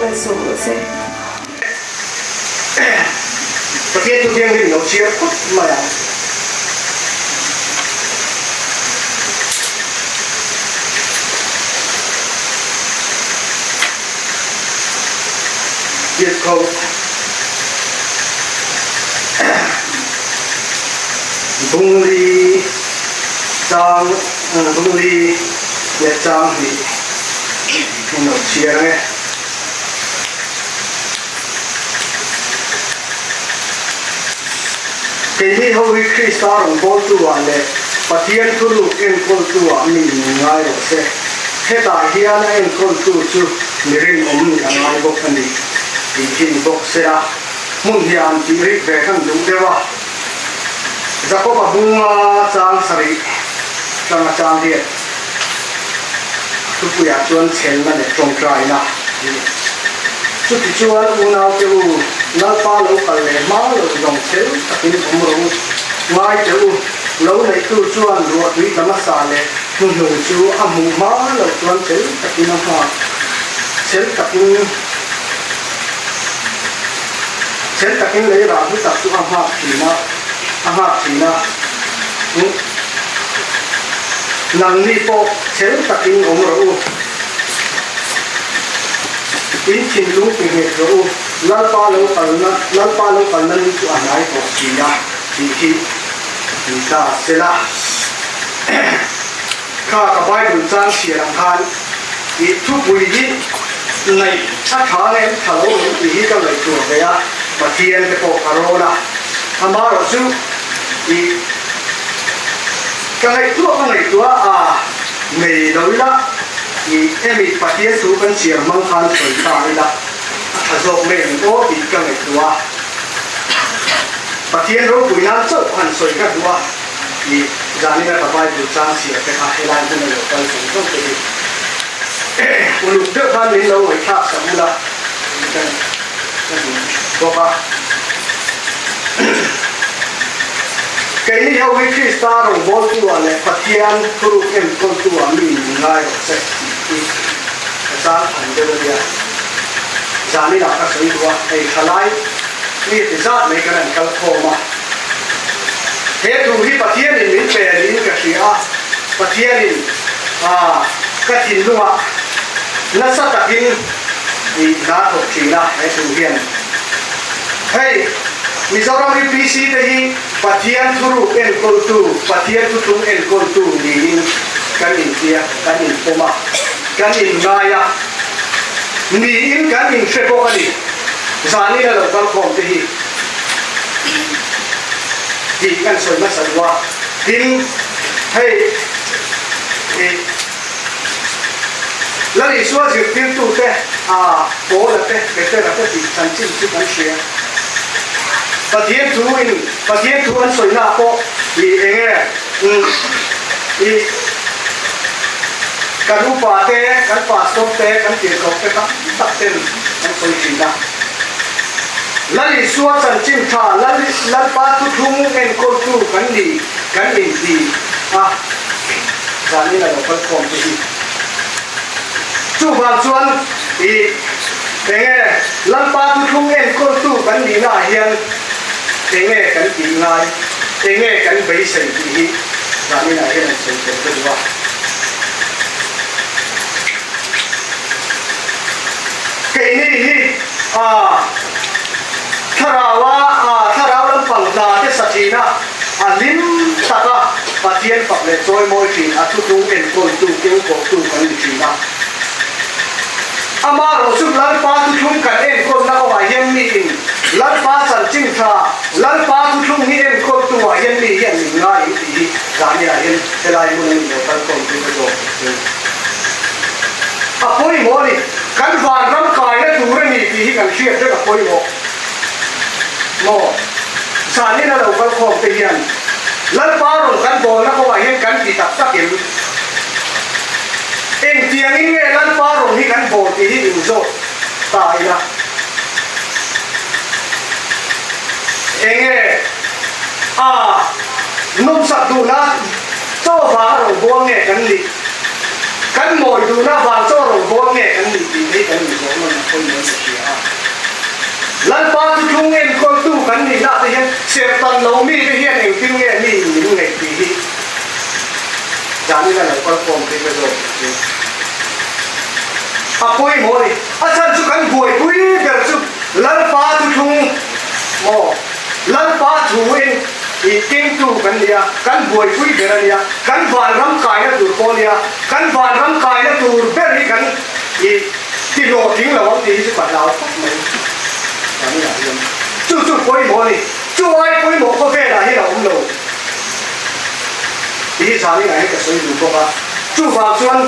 malsawm rawh se. Pathian chu thianghlim lo chhiar phawt mai ang. Tirhkoh Bungli chang Bungli leh chang hnih in lo chhiar ang e. Keini ho hi Krista rawngbawltu ah leh Pathian thuruk enkawltu ah mi min ngai rawh se. Hetah hian a enkawltu chu mi rinawm nih a ngai bawk a ni tih hi ni bawk se a hmun hian tih rik ve kan duh deuh a. Jakob-a bunga chang sarih tanga chang hian a thupuiah chuan chhelna leh tawngtaina a ni. Chutichuan unaute u, Lalpa lo kal leh hma lo zawng chhel takin awm rawh u. Ngai teh u, lo neihtu chuan ruahtui tla hmasa leh hnuhnung chu a hmuh hma lo chuan chhel takin a nghak. Chhel takin Chhel takin lei rah hlu tak chu a nghak thin a, a nghak thin a. Nangni pawh chhel takin awm rawh u. In thinlung ti nghet rawh u, Lalpa lo kalna, Lalpa lo kalna ni chu a hnai tawh si a, tih hi ni ta sela. Kha ka Bible chang chhiar ang khan i thupui hi ngaih a tha nge an tha lo ang tih hi ka ngaihtuah ve a, Pathian te pawh ka rawn a, amaherawhchu i ka ngaihtuah ka ngaihtuah a nei lo ila i hemi Pathian thu kan chhiar hmang khan sawi ta ila a tha zawk mai ang aw tih ka ngaihtuah a, Pathian ropui nan chauh han sawi ka duh a. I zanina ka Bible chang chhiar te kha helai hmun a lo kal zawng zawng te hi uluk deuh khan min lo ngaihthlak sak ula tih ka ka duh bawk a. Keini ho hi Krista rawngbawltu ah leh Pathian thuruk enkawltu ah mi min ngai rawh se tih hi ka chang tham deuh a nia. Zaninah ka sawi duh a, hei thalai mi ti zat mai kan han kal khawm a. He thu hi Pathianin min pe niin ka hria a, Pathianin ka thinlungah nasa takin i hna thawk thin a he thu hian. Hei Mizoram UPC te hi Pathian thuruk enkawltu, Pathian thuthlung enkawltu niin kan intia, kan inpawm a, kan inngai a, niin kan inhre bawk a ni. Zanin a lo kalkhawm te hi. Tih kan sawi hmasa duh a, tin hei ih Lal Isua zirtirtute a Paula te Petera te tih chanchin chu kan hria. Pathian thu in Pathian thu an sawi na pawh ih eng nge ih kan upa te kan pastor te kan tirhkoh te tam tak ten an sawi thin a. Lal Isua chanchin tha Lal Lalpa thuthlung enkawltu kan ni kan inti a, zanin a lo kal khawm te hi. Chuvang chuan i enge Lalpa thuthlung enkawltu kan nihna ah hian enge kan tih ngai, enge kan beisei tih hi zanin ah hian an sawi tel te duh a. Keini hi a thlaraua a thlarau lampang hna te sa thin a, a hlim taka Pathian fak leh chawimawi thin a thutlung enkawltu kengkawhtu kan ni thin a. Amaherawhchu Lalpa thuthlung kan enkawlna kawngah hian miin Lalpa chanchin tha, Lalpa thuthlung hi enkawltu ah hian mi hian min ngai ang tih hi zaniah hian helai hmun a ni lo kalkhawm chu ka zawk chu. A pawimawh a ni. Kan vanram kaina tur a ni tih hi kan hriat vek a pawimawh maw? Zanin a lo kal khawm te hian Lalpa rawn kan bawlna kawngah hian kan ti tak tak em? Engtiangin nge Lalpa rawn hi kan bawl tih hi inzawt ta ila. Enge a nawmsak duhna chaw vanga rawn bawl nge kan nih? Kan mawi duhna vang chaw rawn bawl nge kan nih tih hi? hi kan inzawh nawn a pawimawh in ka hria a. Lalpa chu tlung enkawltu kan nihna te hian serhtan lo mi te hian engtin nge mi in min ngaih tih hi zanin a lo kal khawm phei ka zawk ang chu. A pawimawh a ni. A chhan chu kan buaipui ber chu Lalpa chu tlung maw? Lalpa thu in i kengtu kan ni a, kan buaipui ber a nia, kan vanram kaina tur pawh a nia, kan vanram kaina tur ber hi kan i ti hlawhtling lo ang tih hi chu ka hlau khawp mai Vanina hian chu chu pawimawh a ni, chu ai pawimawh khawvelah hian a awm lo tih hi Zanina hian ka sawi duh bawk a, chuvang chuan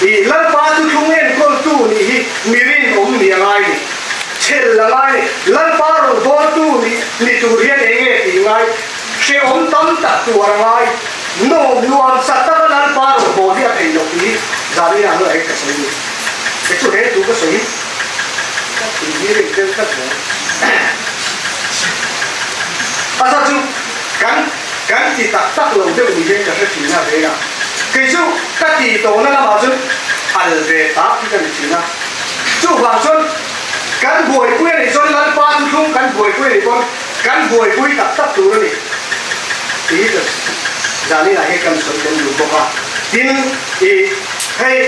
i Lalpa thuthlung enkawltu nih hi mi rinawm ni a ngai ni. Chhel la ngai ni. Lalpa rawn bawltu nih ni tur hian eng nge tih ngai? Hrehawm tam tak tuar a ngai. Nuam nuam sa taka Lalpa rawn bawl hi a thei loh tih hi Zarina hnuaiah hian ka sawi ni. He chu he thu ka sawi hi ka tih hi rin tel tlat zel. A za chu kan kan ti tak tak lo deuh ni hian ka hre thin a veng a. Kei chu ka tih tawhna lamah chuan al ve tak hi ka ni thin a. Chuvang chuan kan buaipui a nih chuan Lalpa chu thlung kan buaipui a nih pawn kan buaipui tak tak tur a ni tih hi ka zaninah hian kan sawi kan duh bawk a. Tin, ih hei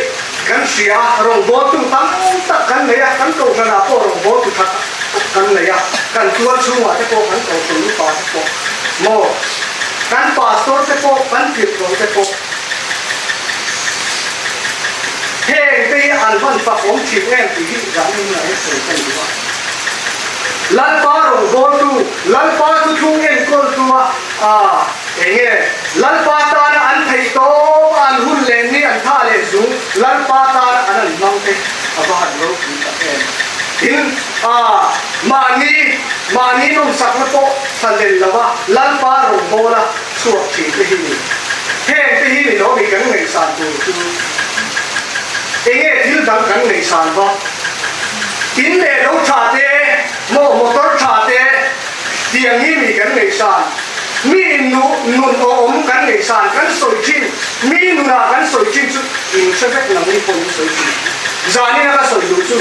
kan hria a, rawngbawltu tam tak kan nei a, kan kohhranah pawh rawngbawltu tha tak tak kan nei a, kan tual chhungah te pawh kan kohhran upa te pawh maw, kan pastor te pawh, kan tirhkawl te pawh. Heng te hi an hman fak awm thin em tih hi zah in la sawi ka ni a. Lalpa rawngbawltu, Lalpa thuthlung enkawltu a a eng nge Lalpa tana an theih tawp a an hun leh ni an tha leh zung Lalpa tana an an hmang te a va han ropui tak em. Tin a mahni mahni nawmsakna pawh thlahlel lova Lalpa rawngbawla chhuak thin te hi ni. Heng te hi ni lo mi kan ngaihsan tur chu enge thil dang kan ngaihsan va? In leh lo tha te, maw motor tha te tiang hi mi kan ngaihsan. Mi in nu nun awm kan ngaihsan kan sawi thin, mi nunah kan sawi thin chu in hre vek nang ni pawh in sawi thin. Zanin a ka sawi duh chu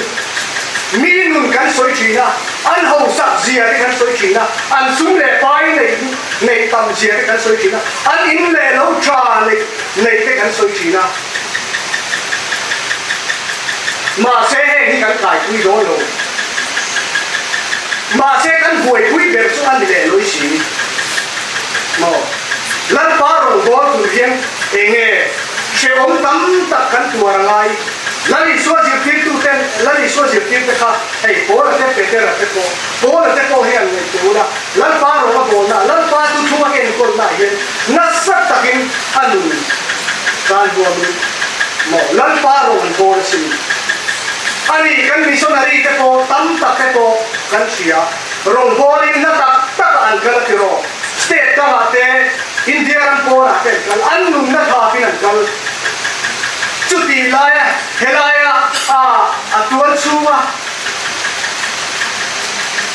mi nun kan sawi thin a, an hausak zia te kan sawi thin a, an sum leh pai neih Neih tam zia te kan sawi thin a, an in leh lo tha neih neih te kan sawi thin a. Mahse heng hi kan kaipui dawn lo. Mahse kan buaipui ber chu a ni leh lawih si. Maw? Lalpa rawngbâwl tur hian eng nge hrehawm tam tak kan tuar a ngai? Lal Isua zirtirtuten, Lal Isua zirtirte kha hei Paula te Petera te pawh, Paula te pawh hi an ngaihtuah ula, Lalpa rawng a bawlna, Lalpa chu thung a enkawlnaah hian nasa takin a nun tan huamin maw Lalpa rawng an bawl asin. A ni, kan missionary te pawh tam tak te pawh kan hria, rawng bawlin hna tak takah an kal a ti rawh. State dangah te, India ram pawnah te an kal, an nunna thapin an kal. Chutih laia helaia a a tual chhunga,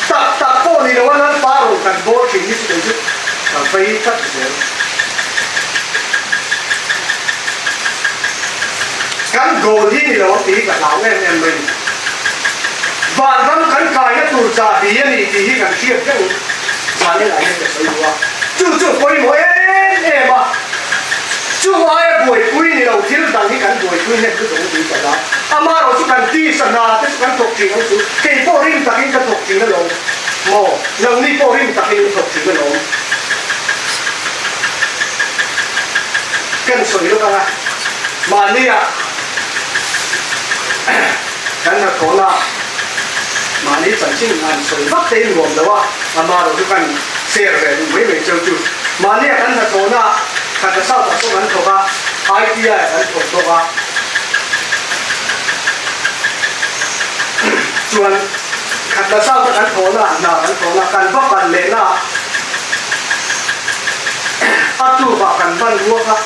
Tak tak pawh ni lo a Lalpa rawn kan bawl thin hi chu kei chu ka vei tlat zel. Kan goal hi ni lo ang tih hi ka hlau em em mai ni. Vanram kan kaina tur chahbi a ni tih hi kan hriat reng zanin ah hian ka sawi duh a. Chu chu pawimawh em em a. Chu aia buaipui ni lo thil dang hi kan buaipui hnem lutuk ang tih ka hla. Amaherawh chu kan tisa hna te chu kan thawk thin ang chu. Kei pawh rim takin ka thawk thin alawm. Maw? Nangni pawh rim takin in thawk thin alawm. Kan sawi lawk ang a, mahnia kan hnathawhna mahni chanchin an sawi vak te hi nuam lo a, amaherawh chu kan share ve duh mai mai cheu chu. Mahnia kan hnathawhna khat a South ah pawh kan thawk a, ITI ah kan thawk bawk a. Chuan khat la South a kan thawhna hna kan thawhna kan va kal lehna a tubah kan ban ruak a,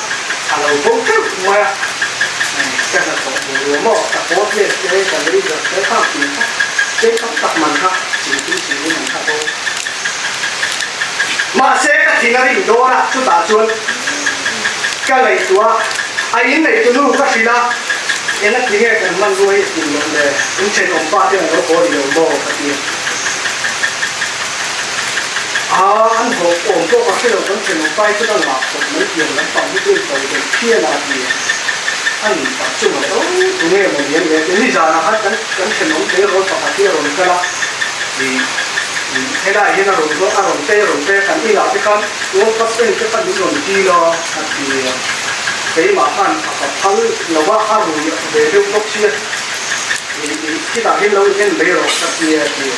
a lo bo teuh mai a. Ka hnathawh hmu ruam maw, ka pawt let te, ka lei zawrh te khang tih kha tlem tam tak man kha chingpui chingin an kha bo. Mahse ka thin a rin dawn a, chutah chuan ka ngaihtuah a, a inneih tunu ka hrilh a. Engati nge kan hmanrua hi a tum loh le? In thenawm pa te an lo haw ni lo maw? ka ti a. Aa, an haw awm pawh ka hre lo, kan thenawm pa hi chuan a ngah khawp mai tiang lampang hi chu in to deuh phian a ti a. A ni tak chu mai o, tunge maw ni an le? Ti nizanah khan kan kan thenawm tleirawl pakhat hi a rawn kal a, ih helaiah hian a rawn a rawn tei a rawn tei a, kan inah te khan World Cup en te kha min rawn dil a, a ti a. Keimah khan a ka phal lo va, a rui ve deuh bawk sia, ih ih khitah hian lo in en mai rawh ka ti a ti a.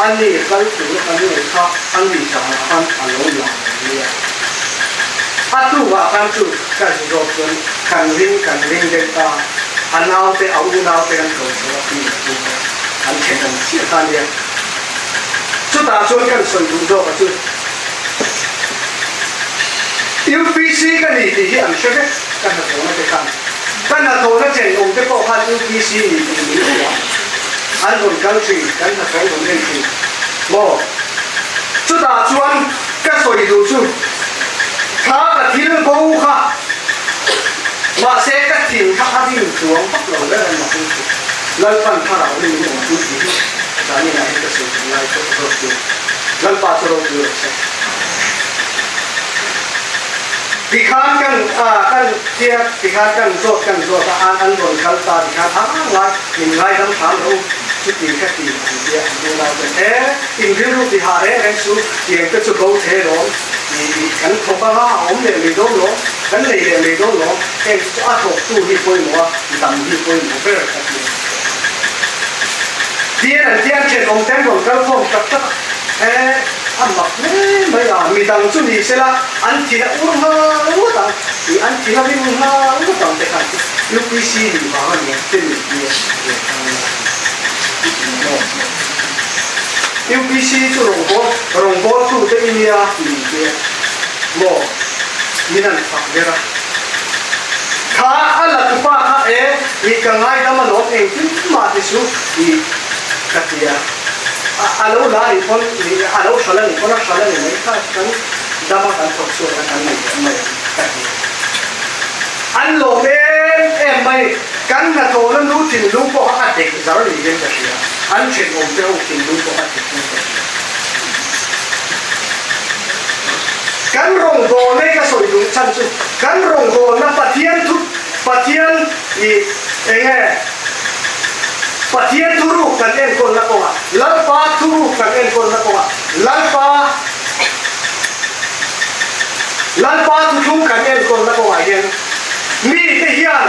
A ni kal tur kan ngaih kha a ni zanah khan a lo lang lo nia. A tukah khan chu ka zu zawk chuan kan ring kan ring deuh ta, a naute a unaute kan ko chho a ti a pu kha an thenawm chiah ta nia. Chutah chuan kan sawi duh zawk a chu. UPC ka ni tih hi an hre vek ka hnathawhna te khan. Ka hnathawhna chen awm te pawh khan UPC ni tih min hria. An rawn kal thin, kan hnathawh rawn en thin. Maw? Chutah chuan ka sawi duh chu kha ka thil bo kha mahse ka thin kha a rin chuang vak lo ber an mahni chu Lalpan thlarau in min awmpui tih hi zaninah hian ka sawi duh lai pawh zawk chu. Lalpa chu ropui rawh se. Tikhan kan kan tia tikhan kan zawt kan zawt a an an rawn kal ta tikhan a ngai min ngaidam hram rawh u chuti ka ti an tia an unau ten e in rilru ti ha reng reng chu tiang te chu bo the lawm i i kan thawk anga a awm leh mai dawn lawm kan nei leh mai dawn lawm heng chu a thawk tu hi pawimawh a dam hi pawimawh ber ka ti a. Tian an tian thenawm ten rawn kal khawm tak tak a, e a mak hle mai a, midang chu ni sela an thin a ur nghal ngawt ang tih an thin a rim nghal ngawt ang te khan chu UPC nih vang a niang te min ti a ve thang a maw. UPC chu rawngbâwl rawngbâwltu te i nia tih min ti a maw, min an fak ber a. Kha a la tupa kha e i ka ngaidam alawm engtin mah ti chu i ka ti a, a lo la anih pawn i a lo hral anih pawn a hral ani mai kha kan dama kan thawk chhuak a kan nei leh mai ang ka ti a. An lawm em em mai, kan hnathawhna nu thinlung pawh kha a dek zar ni hian ka hria, an thenawm te ho thinlung pawh a dek hian ka hria. Kan rawngbawlna hi ka sawi duh chhan chu kan rawngbawlna Pathian thu Pathian i enge Pathian thuruk kan enkawlna kawngah Lalpa thuruk kan enkawlna kawngah Lalpa Lalpa thuthlung kan enkawlna kawngah hian mite hian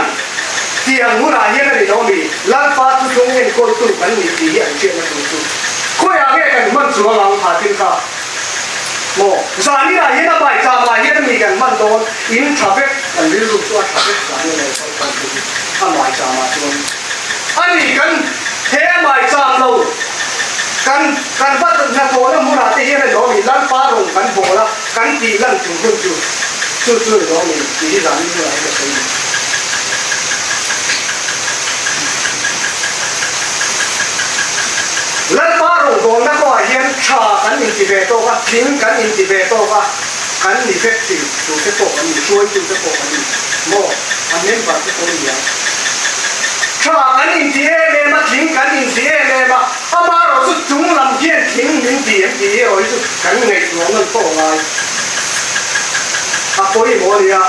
tiang hunah hian a ni lo mi Lalpa thuthlung enkawltu kan ni tih hi an hriatna tur chu khawiah nge kan hman chuang ang kha thil kha Maw? Zaninah hian a baitlamah hian mi kan hman dawn, in tha vek, kan rilru chu a tha vek zan emaw pawh kan ti hi a baitlamah chuan a ni. Kan he a baitlam lo kan kan va hnathawhna hmunah te hian a ni lawm i Lalpa rawn kan bawl a, kan tih lan tur hun chu chu chu a ni lawm i tih hi zanin hunah hian ka sawi duh. Lalpa rawngbawlna kawngah hian tha kan inti ve tawk a, tling kan inti ve tawk a, kan ni vek thin tute pawh kan ni, hruaitute pawh kan ni maw, a member te pawh ni ang. Tha kan inti em em a, tling kan inti em em a, amaherawh chu chung lam hian tling min ti em tih erawh hi chu kan ngaihtuah nawn pawh ngai a pawimawh a nia.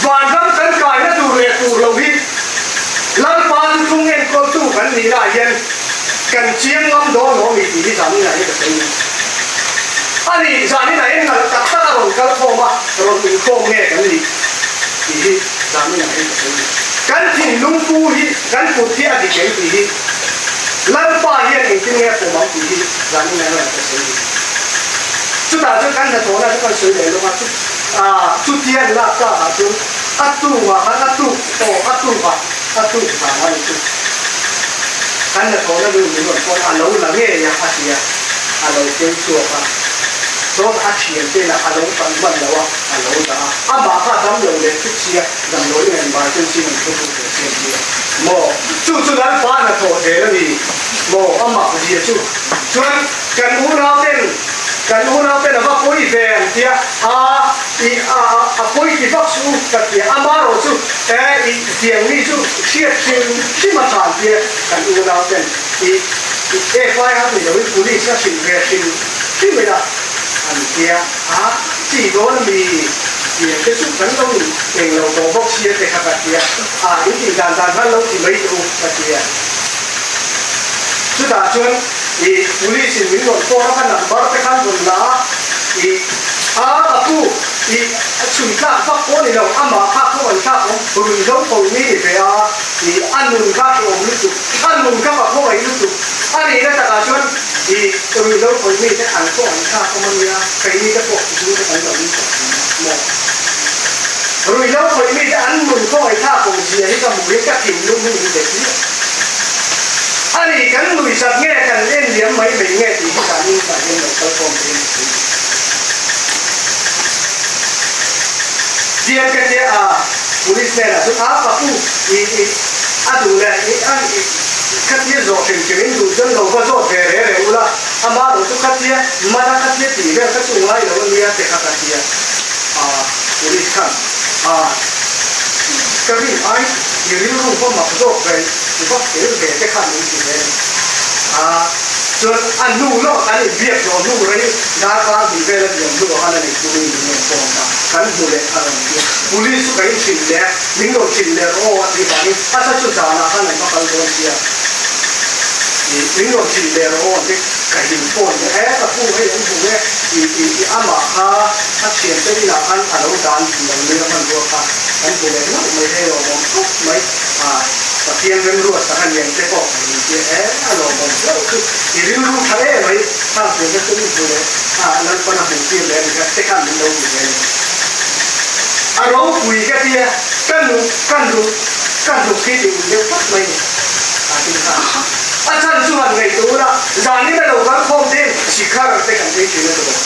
Vanram kan kaina tur leh tur lo hi Lalpa thuthlung enkawltu kan nihna ah hian kan chiang ngam dawn lo ami tih hi zaninah hian ka sawi a. A ni, zaninah hian nalh tak tak a rawn kal khawm a, rawn inkhawm nge kan nih tih hi zaninah hian ka sawi a. Kan thinlung pu hi, kan kut hi a dik em tih hi Lalpa hian engtin nge a pawm ang tih hi zaninah hian ka sawi a. Chutah chuan kan hnathawhna chu kan sawi leh lawk a, chu chutiang lak tlakah chuan a tungah khan a tuk aw a tukah a tuk vang a ni chu. Kan hnathawhna nu min rawn pawn a lo la ngei a a ti a, a lo keng chhuak a, chuan a thian te lah a lo tan hman lo a, a lo dah a, amah kha a dam lo leh thut sia, damdawiin a emergency in an thu thut leh si an ti a, maw chu chu Lalpa hnathawh zel a ni maw a mak zia chu, chuan kan unau ten. Kan unau ten a va pawi ve an tia, a i a a pawi ti vak suh u ka tia, amarawh chu e i tiang mi chu hriat hrim hrim a tha an tia, kan unau ten i i FIR ni loin police a hrilh ve hrim hrim ila an tia, a chi dawn a mi tiang te chu kan lo in eng lo tawh bawk sia te kha ka tia, a in tih dan dan khan lo ti mai teh u ka tia. Chutah chuan i police in min rawn phone a, ka number te khan rawn la a, i a ka pu i a chhui tlak vak pawh a ni lo, amah kha khaw an thlak awm ruihhlo tho mi ni ve a, i a nun kha a awm lutuk, a nun kha ka khawngaih lutuk a nihna takah chuan i ruihhlo tho mi te an khaw an thlak awm a nia, keini te pawh zu te kan lo in tawh thin a maw. Ruihhlo khawih mite an nun khawngaih thlak awm zia hi ka hmuh hian ka thinlung hi min bet ziah. A ni, kan nuihzat nge kan en liam mai mai nge tih hi kan inah hian lo kal khawm thei a ni thei. Tiang ka tia a, police hnenah chuan a ka pu i i a duh leh i a i khatia zawh hrim hrim in duh chuan lo va zawt ve re re ula, amah lo chu khatia mana khatia tih vel kha chu ngai lo a nia te kha ka tia. A police khan a ka rin ai i rilru va mak zawk ve i va fel ve te khan min ti ve a ni. A chuan a hnu lawk an inbiak zawh hnu rei darkar hnih vel a diam hnuah khan a nei tumi min rawn phone ta kan hmu leh a rawn ti a. Police chu ka inhrilh leh a, min rawn hrilh leh rawh aw a tih vangin a sa chu zanah khan an va kal dawn sia i min rawn hrilh leh rawh aw an ti ka in phone leh e ka pu hei an hmu e i i i amah kha A thiante inah khan a lo dan lo nia hmanrua kha kan hmu leh nauh mai hei lawmawm khawp mai a, Pathian remruat tak a niang te pawh kan intia e a lawmawm hlauh chu i rilru tha e mai khang tur te chu i hmu leh a Lalpan a hmuh tir leh a ni kha te khan min lo ti ve a ni. A ropui ka tia ka nuh ka nuh ka hnuk hi ti ulh deuh phawt mai ni a tin kha a chhan chu han ngaihtuah ula zanin a lo kal khawm te sikhar te kan ei thin a ti bawk.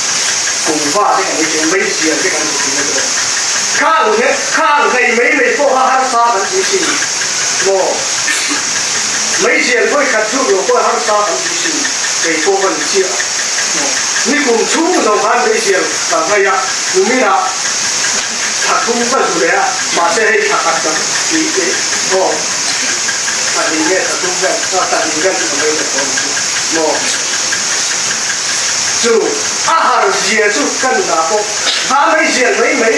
Kum va te kan ei thin, meizial te kan hmu thin a ti bawk. Khang he khang hlei mai mai pawh kha harsa kan ti sin maw? Meizial vawi khat zuk lo pawh harsa kan ti sin, kei pawh ka ni chiah maw? Ni kum chhung zo khan meizial ka nghei a, kuminah thla thum ka zu leh a, mahse hei thla khat ka ti maw? Thla hnih nge thla thum vel, thla hnih vel chu ka nghei leh tawh a ni chu maw? Chu a har zia chu ka nunah pawh hma mai zial mai mai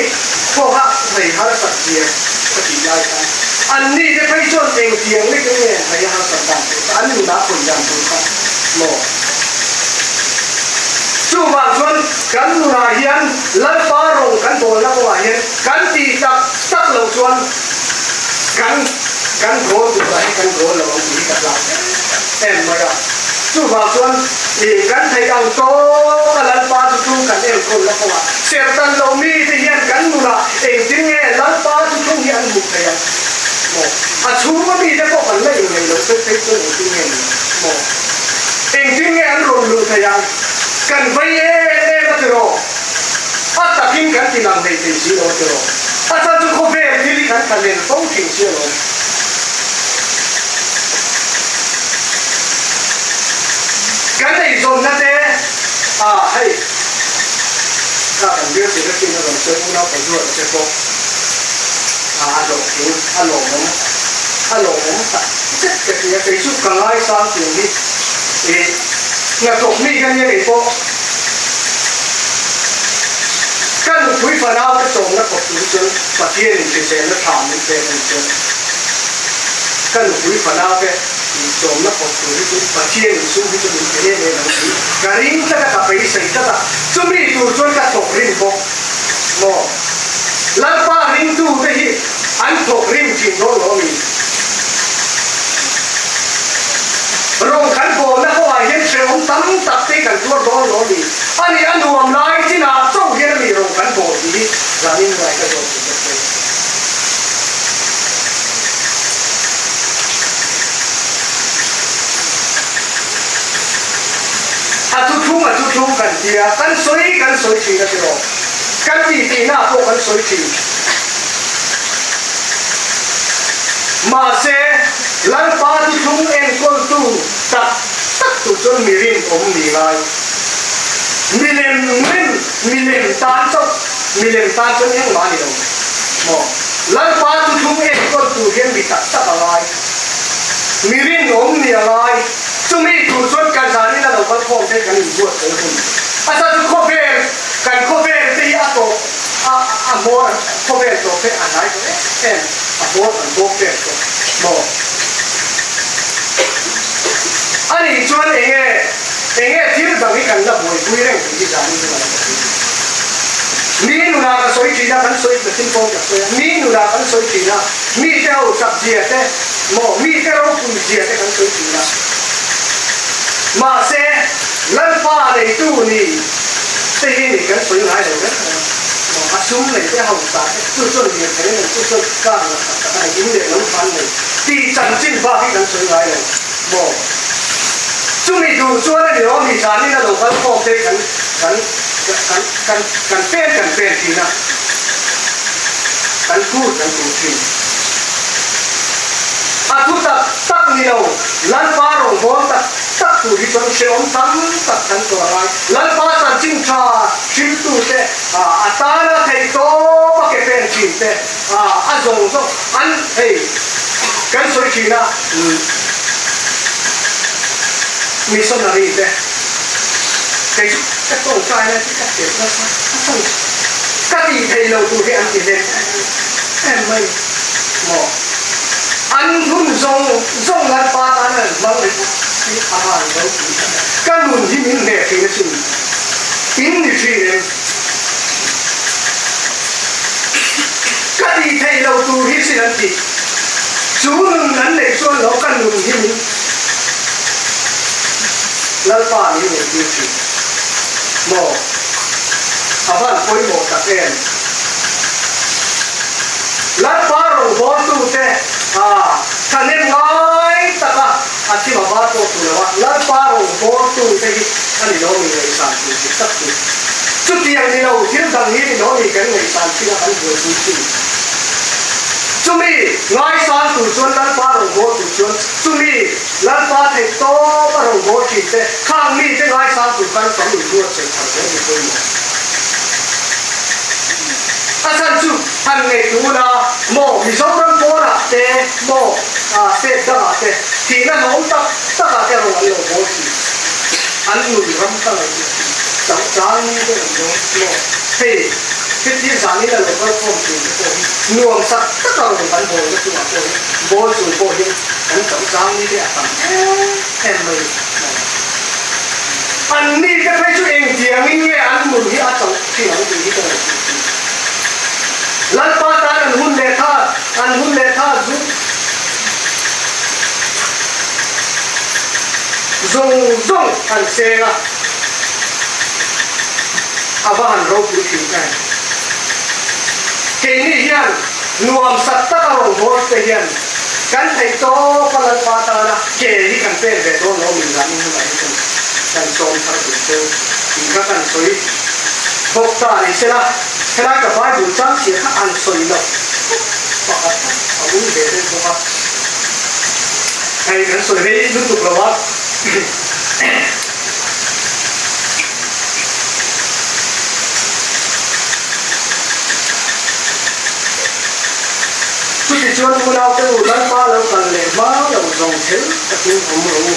pawha hmei harsat zia ka tih lai khan anni te phei chuan engtiang lek nge hmei a harsat dan tur kha an nunah khawih dan tur kha maw? Chuvang chuan kan nunah hian Lalpa rawng kan bawlna kawngah hian kan tih tak tak loh chuan kan kan goal turah hi kan goal lo ang tih hi ka hlau em em mai a. Chuvang chuan i kan theih ang tawk a Lalpa chu tung kan enkawl la kawngah serhtan lo mi te hian kan nunah engtin nge Lalpa chu tung hi an hmuh theih ang maw? A chhunga mi te pawh kan la inngeih loh phei phei chuan engtin nge ni ang maw? Engtin nge an rawn luh theih ang? Kan vei em em a tiraw? A takin kan ti lang hlei thei si lo a tiraw? A chhan chu khawvel thil hi kan thlahlel fo thin si alawm. Kan eizawnna te a hei kha kan bial secretary in a rawn sawi unau pa zuat a che pawh a a hlawhtling a lawmawm a lawmawm tak zet ka ti a kei chu ka ngaisang tiang hi ih hnathawk mi ka nia kei pawh ka nupui fanau te chawmna khawp tur chuan Pathian in hriselna tha min pek a ni chuan Ka nupui fanate inchawmna khawp tur hi chu Pathian insum hi chu min pe em em ang tih ka ring tlat a, ka beisei tlat a, chumi tur chuan ka thawk rim bawk maw? Lalpa ringtute hi an thawk rim thin dawn lo ami? Rawng kan bawlna kawngah hian hrehawm tam tak te kan tuar dawn lo ami? Ani a nuam lai chinah chauh hian ami rawng kan bawl tih hi zanin ngai ka zawt duh bawk mai. A thuthlung a thuthlung kan tia, kan sawi kan sawi thin a tiraw? Kan tih tihna pawh kan sawi thin. Mahse, Lalpa thuthlung enkawltu tak tak tur chuan mi rinawm ni ngai. Milem rim, milem tan chauh, milem tan chuan engmah a ni lo maw? Lalpa thuthlung enkawl tur hian mi tak tak a ngai, mi rinawm ni a ngai. Chumi tur chuan kan zanin a lo kal khawm te kan inbuat fel hun. A chhan chu khawvel, kan khawvel te hi a tawp, a a hmawr an khawvel tawp te a hnai tawh em em, a hmawr an bawk tep tawh maw? A nih chuan enge enge thil dang hi kan la buaipui reng tih hi zanin chu ka lo ka ti. Mi nunah ka sawi thin a, kan sawi ta thil pawh ka sawi a, mi nunah kan sawi thin a, mite ho chak zia te maw, mite ropui zia te kan sawi thin a. Mahse, Lalpa neitu ni te hi ni kan sawi ngai lo reng reng a, maw, a sum nei te, a hausa te, chu chuan lirthei a nei, chu chuan car la tak tak a nei, in leh lo khan nei tih chanchin bak hi kan sawi ngai lo maw. Chumi duh chuan a ni awm hi zanin a lo kal khawm te kan kan kan kan kan pen kan pen thin a, kan kur kan kur thin. A thu tak tak ni lo, Lalpa rawngbâwl tak tak tur hi chuan hrehawm tam tak kan tawrh a ngai. Lalpa chanchin tha hriltute a tana theih tawp a ke pen thin te a zawng zawng an hei kan sawi thin a. Missionary te kei chu ka tawngtai lai chu ka tet nasa a chhan ka tih theih lo tur hi an ti hle em mai maw an hun zawng zawng Lalpa tan an hmang ri hi a van ropui tak em ka nun hi min hneh thin asin in ni thin em ka tih theih lo tur hi sin an ti. Chu nun an neih chuan lo ka nun hi min Lalpa min neih tir thin maw? A van pawimawh tak em? Lalpa rawngbawltute a thahnem ngai taka a thim a var pawh tur lo a, Lalpa rawngbawltute hi a ni lo mi ngaihsan tur dik tak chu. Chutiang ni lo thil dang hi ni lo mi kan ngaihsan thin a kan buaipui thin. Chumi ngaisang tur chuan Lalpa rawngbâwl tur chuan chumi Lalpa theih tawp a rawngbâwl thin te khang mite ngaisang tur khan kan inbuatsaih thar hle ni pawimawh. A chhan chu han ngaihtuh ula maw Mizoram pawnah te maw state dangah te thihna hlawm tak takah te rawn an lo bâwl thin. An nun ram ka ngaihtuah thin. Chauh chang ni te an dawn maw hei. Heti zanin a lo kal khawm thin te pawh hi nuam sak tak a rawn kan bawl na chungah pawh hi bawl chung pawh hian kan chauh chang ni te a tam em em mai a ni. An ni te phei chu engtiangin nge an nun hi a chauh thin ang tih hi ka ngaihtuah thin. Lalpa tan an hun leh tha, an hun leh tha zu zawng zawng an seng a. A va han ropui thin em. Keini hian nuam sat tak a rawn hawl te hian kan theih tawp a Lalpa tana ke hi kan pen ve dawn lo min zan in hunah hi chuan kan sawm thar duh cheu tih kha kan sawi bawk ta ni sela helai ka Bible chang chhia kha an sawi loh pakhat a um ve deuh bawk a hei kan sawi rei lutuk lo a. Chutichuan unaute u, Lalpa lo kal leh hma lo zawng thel takin awm rawh u.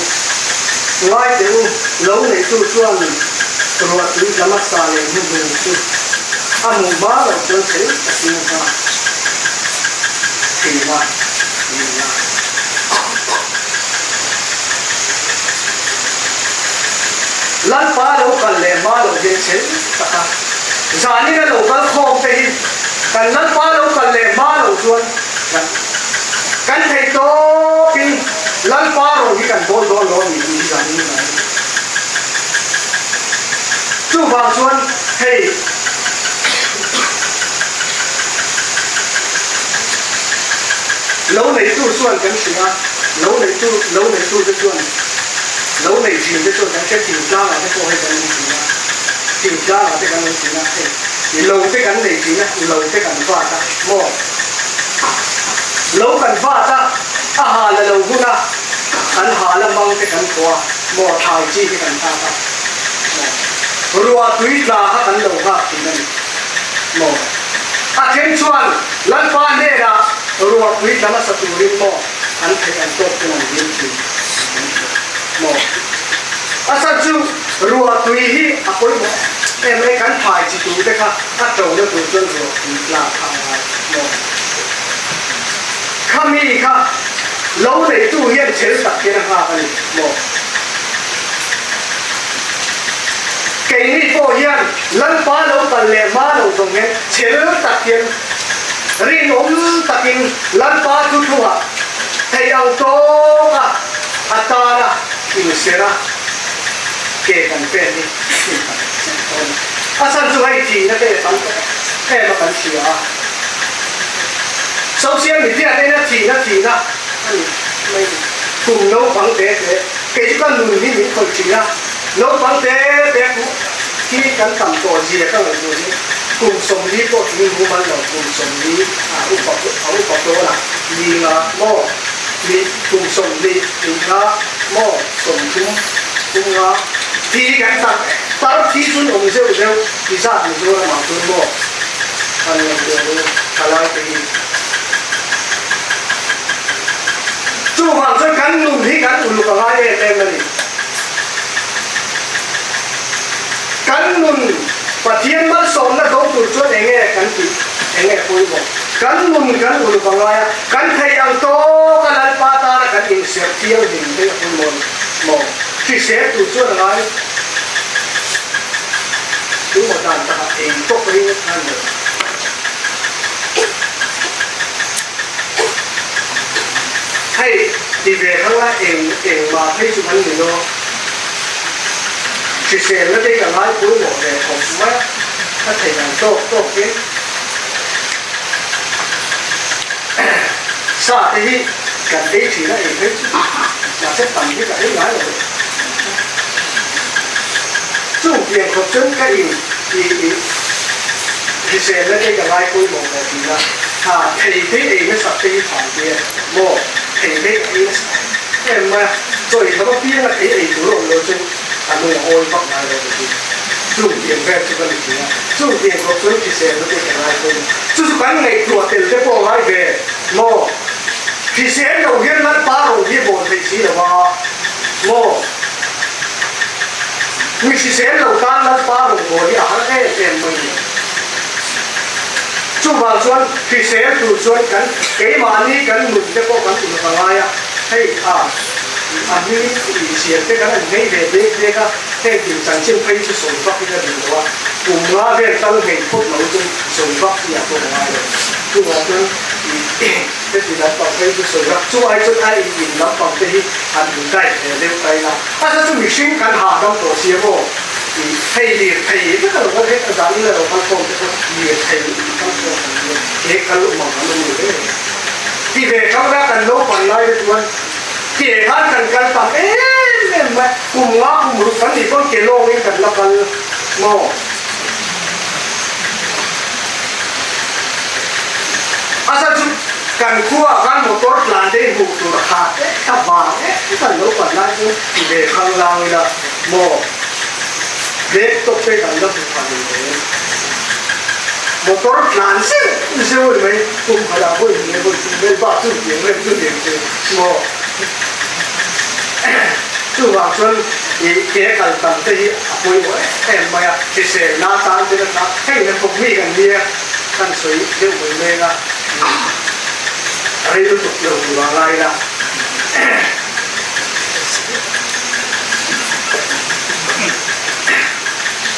Ngai teh u, lo neihtu chuan ruahtui tla hmasa leh hnuhnung chu a hmuh hma loh chuan thel takin a nghak thin a ni a. Lalpa lo kal leh hma lo hian chhel tak a, zanin a lo kal khawm te hi kan Lalpa lo kal leh hma lo chuan kan kan theih tawpin Lalpa rawng hi kan bawl dawn lo a ni tih hi zanin hun a ni. Chuvang chuan hei lo neitu chuan kan hria a. Lo neitu, lo neitute chuan, lo nei thinte chuan kan hre thingtlangah te pawh hei kan awm thin a, thingtlangah te kan awm thin a, hei lo te kan nei thin a, lo te kan vat a, maw? Lo kan vat a, a hal a lo hun a, kan hal a mang te kan thaw a, maw? Thlai chi te kan thlak a, maw? Ruah tui tla kha kan lo nghak thin a ni maw? A then chuan Lalpa hnenah ruah tui tla nasa turin maw an theih an tawk ten an dil thin an hria maw? A chhan chu ruah tui hi a pawimawh em mai, kan phai chi tur te kha a to na tur chuan ruah tui tla kha a ngai maw? Khami kha lo neitu hian chel tak hian a nghak a ni maw? Keini pawh hian Lalpa lo kal leh hma lo zawng hian chel tak hian rinawm takin Lalpa chu thungah theih ang tawka a tana inserh a ke kan pen hi hmun tak zet a ni. A chhan chu hei thihna te tam tak em a kan hria a. Social media te hian thihna thihna a ni mai ni. Kum naupang te te kei chu ka nun hi min khawih thin a, naupang te te hi kan tam tawh zia ka ngaihtuah hi kum 40 pawh tling hu man lo, kum 40 a upa a upa dawn a, ni nga maw ni kum 20 ni nga maw 30 kum nga thi hi kan tam tar thi chun awm zeuh zeuh ti zat Mizoram ah chuan maw kan ngaihtuah ru thalai te hi. Chuvang chuan kan nun hi kan uluk a ngai em em a ni. Kan nun Pathian malsawmna do tur chuan eng nge kan tih, eng nge pawimawh? Kan nun kan uluk a ngai a, kan theih ang tawk a Lalpa tana kan inserh thianghlim te a pawimawh a ni maw? Hrisel tur chuan a ngai. Chu maw dan takah ei tawk ring a ni lo. Hei ti ve thang a eng eng mah phei chu kan ni lo. Hriselna te ka ngai pawimawh ve khawp mai a, ka thei ang tawk tawk in sa te hi kan ei thin a ei phei chu mahse tam hi ka ei ngai lo. Chung pian khawp chuan ka in i i hriselna te ka ngai pawimawh ve thin a, ha thei te ei nasa te hi than te maw thei te ka ei nasa em mai a, chaw ei thava piang a thei ei tur a awm lo chu a lung a awi vak ngai lo ni hi. Chung tiang vel chu ka ni thin a, chung tiang khawp chuan hriselna te ka ngai pawimawh chu chu kan ngaihtuah tel te pawh a ngai ve maw hrisel lo hian Lalpa rawn hi a bawn theih si lo a maw. Mi hrisel lo tan Lalpa rawngbâwl hi a har em em mai ni. Chuvang chuan hrisel tur chuan kan keimahni kan nun te pawh kan uluk a ngai a, hei a a hming insiam te kan han nghei ve dek dek a, heng thil chanchin phei chu sawi vak in a duh lo a, kum nga vel tal nghei phawt lo chu sawi vak chi ah pawh a ngai lo. Chuvang chuan Heti lampang phei chu sawi rak chu ai chuan a in in lampang te hi han in guide ve deuh ta ila a sa chu mihring kan hahdam tawh sia maw i hei lir thei vek a lo kal hek a zan in a lo kal khawm te pawh lir thei kal khawm kan nia he kal awm ang an awm lo ve ti ve kal la kan naupang lai te chuan ke khan kan kal tam em em mai kum nga kum ruk kan nih pawn ke lawng in kan la kal maw. A chhan chu kan khuaah khan motor tlan te hi hmuh tur a khat e, a vang e kan lo pan lai chu ti ve khang lang ila maw laptop te kan la hmu pha ni ve. Motor tlan zeuh zeuh a ni mai, kum khatah vawi hnih leh vawi thum vel bak chu tiang rem chu tiang chu maw. Chuvang chuan i ke kal tam te hi a pawimawh em em mai a, hriselna atan te nasa hei hnathawk mi kan nia kan sawi deuh mai mek a, rei lutuk lo tur a ngai la.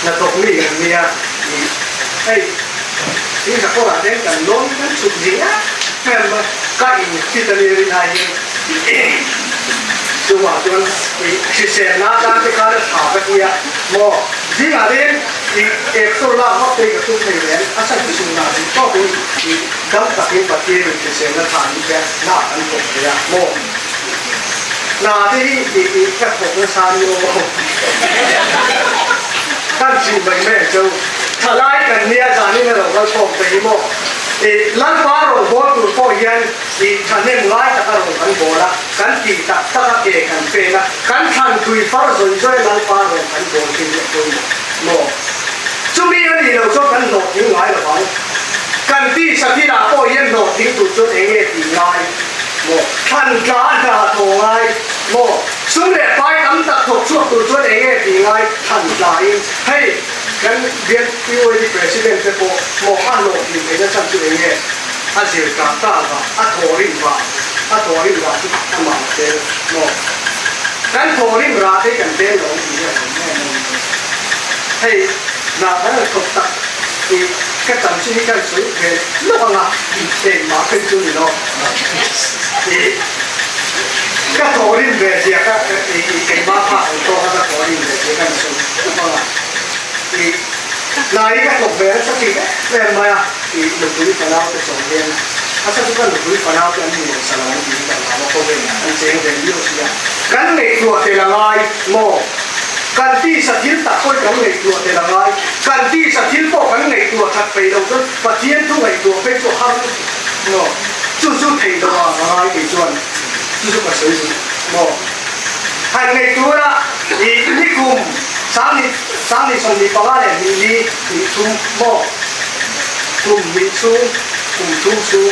Hnathawk mi kan nia i hei in sakawrah te hian kan lawn kan chhuk zing em em a, ka in fit a nia rin ai hian. Chuvang chuan i hriselna atan te khan a tha ka ti a maw? Zingah te hian i eksaw lak vak te hi ka tum thei ve a, a chhan chu chhunah duh tawkin i dam takin Pathianin hriselna tha ni te hna kan thawk thei a maw? Hna te hi i i ka thawk nasa ni aw kan chih mai mai ang cheu. Thalai kan nia zanin a lo kal khawm te hi maw? I Lalpa rawngbâwl tur pawh hian I thahnem ngai taka rawn kan bawl a, kan tih tak tak a ke kan pen a, kan thlan tui far zawi zawi a Lalpa rawn kan bawl hi hi a pawimawh. Maw? Chumi a nih loh chuan kan hlawhtling ngai lo vang. Kan tisa thilah pawh hian hlawhtling tur chuan eng nge tih ngai? Maw? Thlan tla a hna a thaw ngai. Maw? Sum leh pai tam tak thawk chhuak tur chuan eng nge tih ngai? Thlan tlain. Hei, kan bial PYD President te pawh maw a hlawhtlin theihna chhan chu eng nge? A zir tah ta vah, a thawhrim vah, a thawhrim rah chu amah a tel maw? Kan thawhrim rah te hi kan tel lo ang tih hi a awm em em mai. Hei, hna kan han thawk tak i ka chanchin hi kan sawi ve lawk ang a, engmah phei chu ni lo. I ka thawhrim ve zia ka i keimah phak ang tawk a ka thawhrim ve zia kan sawi lawk ang a. I hna hi ka thawk ve nasa tih em em mai a. I nupui fanau te chawm hian a sa chu ka nupui fanau te an hmuh sa lo ang tih hi kan hlau a khawvel an cheng ve miau si a. Kan ngaihtuah tel a ngai maw? Kan tisa thil tak pawh hi kan ngaihtuah tel a ngai. Kan tisa thil pawh kan ngaihtuah that peih lo chuan Pathian thu ngaihtuah phei chu a har lutuk maw? Chu chu theih loh a ngai kei chuan chu chu ka sawi duh maw? Han ngaihtuah la i nikum sangni sangni 25 leh hnih ni hnih thum maw? Kum hnih chhung, kum thum chhung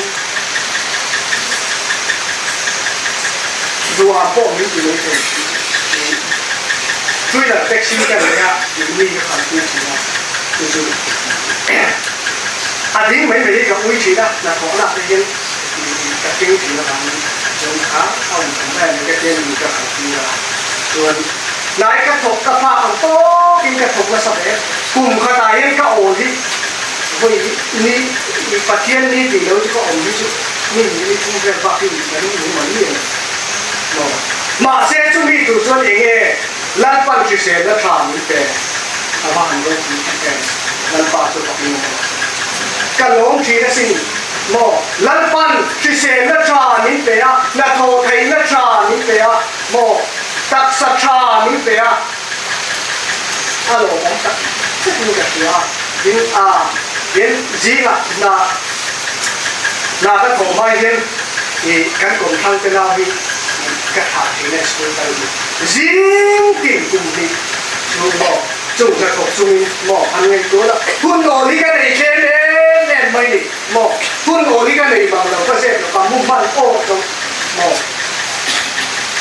duham pawh min ti mai thei tih Twitter taxi ka nei a tih mi ka khan tir thin a, chu chu a ding mai mai hi ka ui thin a, hnathawhna te hian ka keng thin avangin chuan kha a awm tham em ka tia mi ka khan tir a, chuan hnai ka thawk ka phak ang tawkin ka thawk nasa ve. Kum khatah hian ka awl hi vawi ni Pathian ni tih lo chu ka awm hi chu mi ni ni thum vel bak hi kan ni mai ni ang maw. Mahse chumi tur chuan eng nge Lalpan hriselna tha min pe a va han ropui tak em Lalpa chu fakin awm rawh se. Ka lawm thin asin maw Lalpan hriselna tha min pe a, hnathawh theihna tha min pe a maw taksa tha min pe a. A lawmawm tak zetin ka hria a, tin a tin zingah hna hna ka thawh hma hian ih kan kawmthlang te nau hi ka thlah thin a school kal hi zing tin kum hnih chu maw chung hnathawk chungin maw han ngaihtuah la hun awl hi ka nei tlem em em mai ni maw hun awl hi ka nei bang lo ka zep lo ka mu hman awk lo maw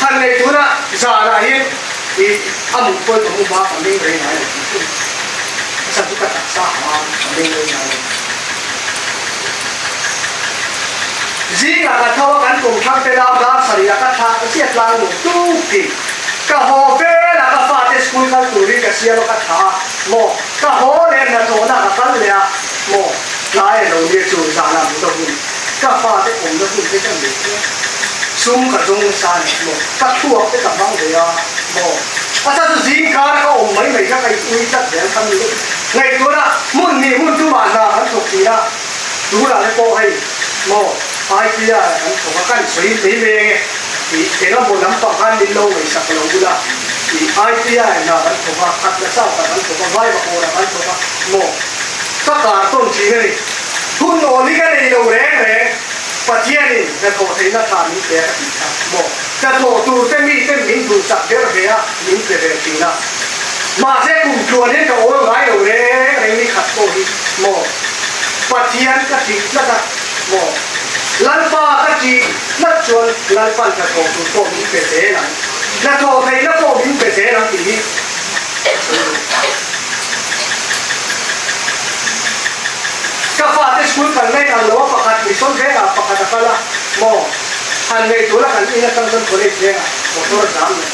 han ngaihtuah la zanah hian I a mut pawh ka mu hma ka meng rei ngai lo tih chu a chhan chu ka taksa hma ka meng rei ngai lo. Zingah ka tho a kan kum thlang te nau dar sarih ah ka thlah ka chiat tlang nuam tuk tih ka haw vel a ka fate school kal turin ka siam a ka thlah a maw ka haw leh hnathawhna ka kal leh a maw tlai a lo nia chu zanah mut a hun ka fate awmna hun te ka nei chiang. Sum ka zawng nasa a ni maw? Ka thluak te ka hmang ve a maw? A chhan chu zing kar a ka awm mai mai kha ka in ui tlat zel kha mi ngaihtuahna hmun hnih hmun tumah hna kan thawk thin a, tunah te pawh hei maw IPR ah kan thawk a, kan sawi mai mai ange tih eng emaw lampang khan min lo ngaihsak lo bula tih IPR hna kan thawk a, khatna south ah kan thawk a, Vaivakawn ah kan thawk a maw? Ka kar tawn thin a ni. Hun awl hi ka nei lo reng reng. Pathianin hnathawh theihna tha min pe a ka tih kha maw? Hnathawh tur te mi ten min duhsak ber ve a, min pe ve thin a. Mahse kum tluan hian ka awl ngai lo reng reng ni khat pawh hi maw? Pathian ka tih tlat a maw? Lalpa ka tih tlat chuan Lalpan hnathawh tur pawh min pe zel ang, hnathawh theihna pawh min pe zel ang tih hi ka sawi duh. Ka fate school kal mai ang lo a pakhat mission vengah pakhat a kal a maw han ngei tur a kan in atang chuan college vengah motor a zam leh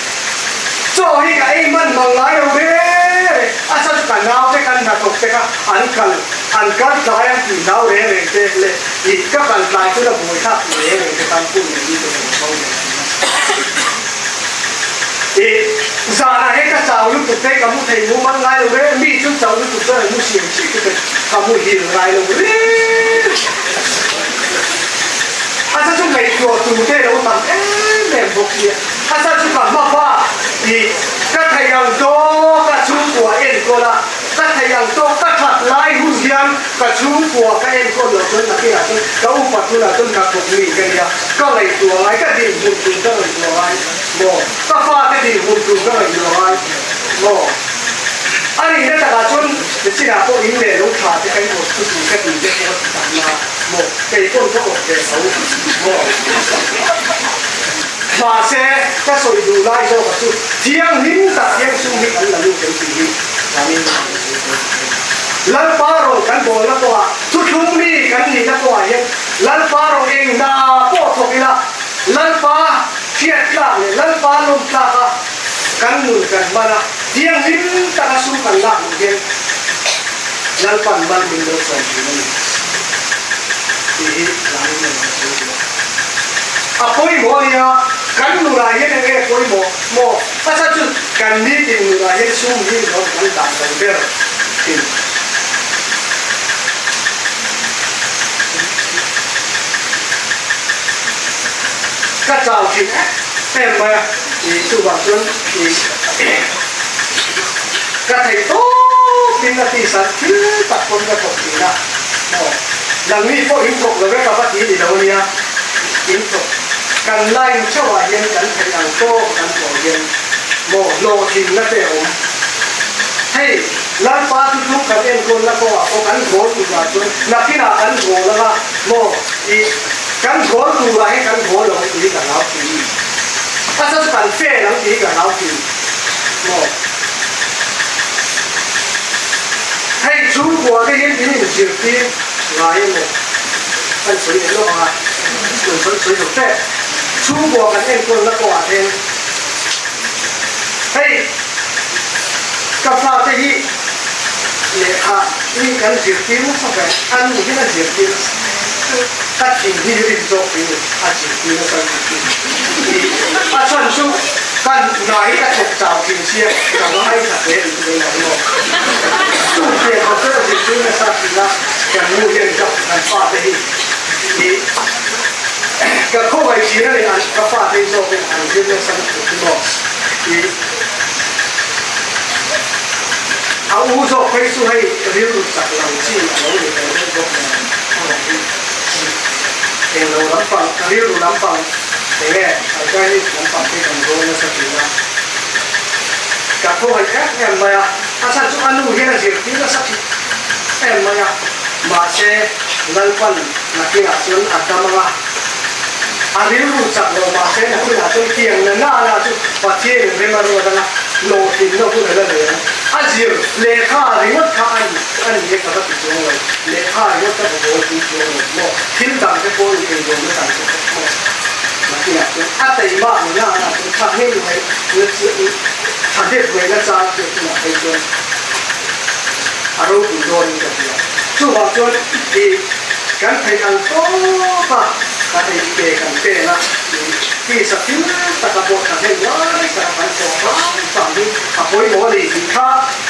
chaw hi ka ei hman mang ngai lo ve reng a chhan chu ka nau te kan hnathawk te kha an kal an kal tlai ang tih nau reng reng te leh ih ka kal tlai chu la buai thlak tih reng reng te khan hun leh ni te ka lo hmang ve thin a. Ih, zanah hian ka chau lutuk te ka mu thei mu man ngai lo reng, mi chu chau lutuk chuan an mu siam chiah chu ka muhil ngai lo reng. A sa chu ngaihtuah tur te lo tam em em bawk sia, a sa chu ka hma pa ih ka thei ang tawk a chhungkua enkawl a, ka thei ang tawk ka that lai hun hian ka chhungkua ka enkawl loh chuan nakinah chuan ka upat hunah chuan ka thawk mi ka nia, ka ngaihtuah ngai, ka dinhmun tur ka ngaihtuah ngai. Maw? Ka fate dinhmun tur ka ngaihtuah ngai maw? A nihna takah chuan. Chinah pawh in leh lo tha te kan awt chu tu ka ti te pawh a ti tak na maw? Kei pawn ka awt ve tho maw? Mahse, ka sawi duh lai zawk a chu thianghlim tak hian sum hi kan la lut em tih hi zanin kan sawi sawi tawh thin. Lalpa rawn kan bawlna pawhah thuthlung mi kan nihna pawhah hian Lalpa rawn eng hna pawh thawk ila Lalpa hriat tlak leh Lalpa lawm tlaka kan nun kan hman a, thianghlim taka sum kan lak loh hian Lalpan mal min lo sawm thin a ni tih hi zanin nen kan sawi duh a. A pawimawh a nia, kan nunah hian eng nge pawimawh maw? A chhan chu kan nitin nunah hian sum hi lawm kan dah lo ber thin. Ka chau thin em mai a, ih chuvang chuan ih ka theih tawp in a tihsan thil tak pawn ka thawk thin a, maw nangni pawh in thawk lo e ka va ti ni lo ania, in thawk kan line theuh ah hian kan theih ang tawk kan thawh hian maw hlawhtlinna te a awm hei. Lalpa chu tluk kan enkawlna kawngah pawh kan goal turah chuan nakinah kan goal anga maw ih kan goal turah hian kan goal lo ang tih hi ka hlau thin. A chhan chu kan fail ang tih hi ka hlau thin maw. Hei chhungkua te hian in inzirtir ngai emaw kan sawi leh lawk anga kan sawi sawi lo tep. Chhungkua kan enkawlna kawngah hian hei Ka fate hi lehkha hi kan zirtir nasa ve, a nu hian a zirtir nasa. Ka thin hi rin zawk hi a zirtir nasa lutuk hi. A chhan chu ka hna hi ka thawk chau thin sia, ka ngaithla hle ang chu keimah hi maw. Chu pian ho chu a zirtir nasa thin a, kan nu hian ka kan fate hi hi ka khawngaih thin a ni, ka fate hi zawkin an zir nasa lutuk hi maw. A u zawk phei chu hei rilru chak lo chi a lo ni ve deuh bawk nen a rawn hi eng lo lampang rilru lampang eng nge Chinese lampang te kan rawn nasa thin a, ka khawngaih em em mai a, a chhan chu a nu hian a zirtir nasa thin em mai a, mahse Lalpan nakinah chuan a dam ang a. A rilru chak lo mahse nakinah chuan tiang na na na chu Pathian in rem a ruat anga hlawhtlinna hun a la nei ang. A zir lehkha ringawt kha a ni a ni e ka va ti chuang lo. Lehkha ringawt ka va bawl pui chuang lo maw? Thil dang te pawh in eizawnna dang te pawh maw? Nakinah chuan a teimah na na na chuan tha hnem mai na tha hnep mai na chang te hunah phei chuan a ropui dawnin ka hria. Chuvang chuan i kan theih ang tawp a, kan ei pe kan pen a, i tisa thil taka pawh tha hnem ngai taka kan thawh hram hram hi a pawimawh a ni tih kha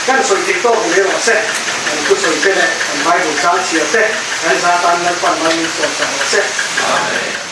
kan sawi theih tawk mai rawh se. Kan thusawi te leh kan Bible chang chhiar te kan za tan Lalpan mal min sawm sak rawh se. Amen.